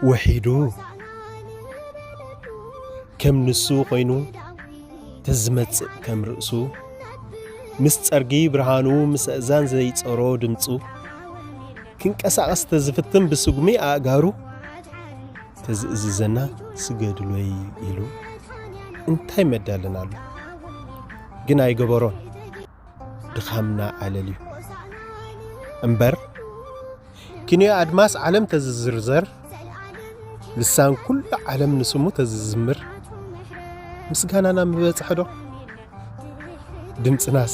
ውሒዱ ከም ንሱ ኮይኑ ተዝመጽእ ከም ርእሱ፣ ምስ ጸርጊ ብርሃኑ፣ ምስ ኣእዛን ዘይጸሮ ድምጹ፣ ክንቀሳቐስ ተዝፍትን ብስጉሚ ኣእጋሩ፣ ተዝእዝዘና ስገድሎይ ኢሉ፣ እንታይ መዳልን ኣሎ? ግን ኣይገበሮን። ድኻምና ኣለልዩ እምበር፣ ኪንዮ ኣድማስ ዓለም ተዝዝርዘር፣ ልሳን ኩሉ ዓለም ንስሙ ተዝዝምር፣ ምስጋናና ምበጽሐ ዶ? ድምጽናስ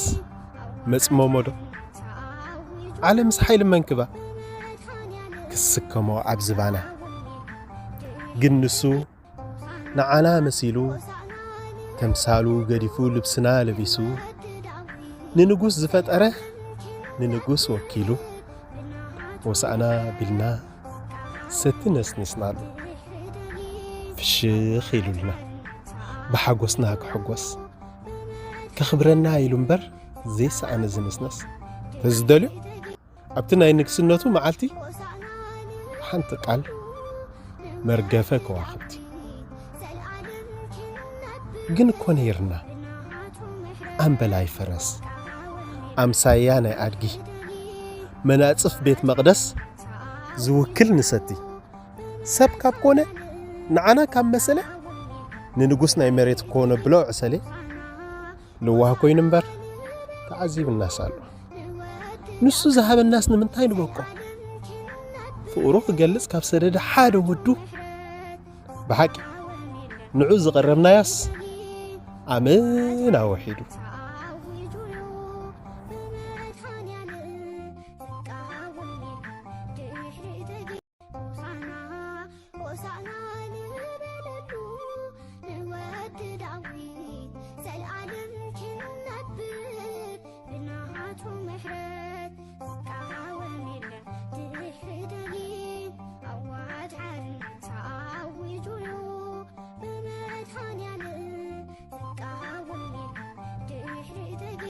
መጽመሞ ዶ? ዓለምስ ሓይሊ መንክባ ክስከሞ ኣብ ዝባና። ግን ንሱ ንዓና መሲሉ፣ ተምሳሉ ገዲፉ፣ ልብስና ለቢሱ፣ ንንጉስ ዝፈጠረ ንንጉስ ወኪሉ፣ ሆሳዕና ቢልና ሰቲ ነስኒስናሉ። ፍሽኽ ኢሉልና፣ ብሓጎስና ክሕጎስ፣ ከኽብረና ኢሉ እምበር ዘይሰኣነ ዝንስነስ። ተዝደልዮ ኣብቲ ናይ ንግስነቱ መዓልቲ ሓንቲ ቃል መርገፈ ከዋኽብቲ። ግን እኮ ነይርና ኣምበላይ ፈረስ፣ ኣምሳያ ናይ ኣድጊ፣ መናጽፍ ቤት መቕደስ ዝውክል ንሰቲ። ሰብ ካብ ኮነ፣ ንዓና ካብ መሰለ፣ ንንጉስ ናይ መሬት እኮ ነብሎ ዕሰሌ። ልዋህ ኮይኑ እምበር ተዓዚብናስ ኣሎ። ንሱ ዝሃበናስ ንምንታይ ንበቆ? ፍቕሩ ክገልጽ ካብ ሰደደ ሓደ ወዱ። ብሓቂ ንዑ ዝቐረብናዮስ ኣመና ውሒዱ።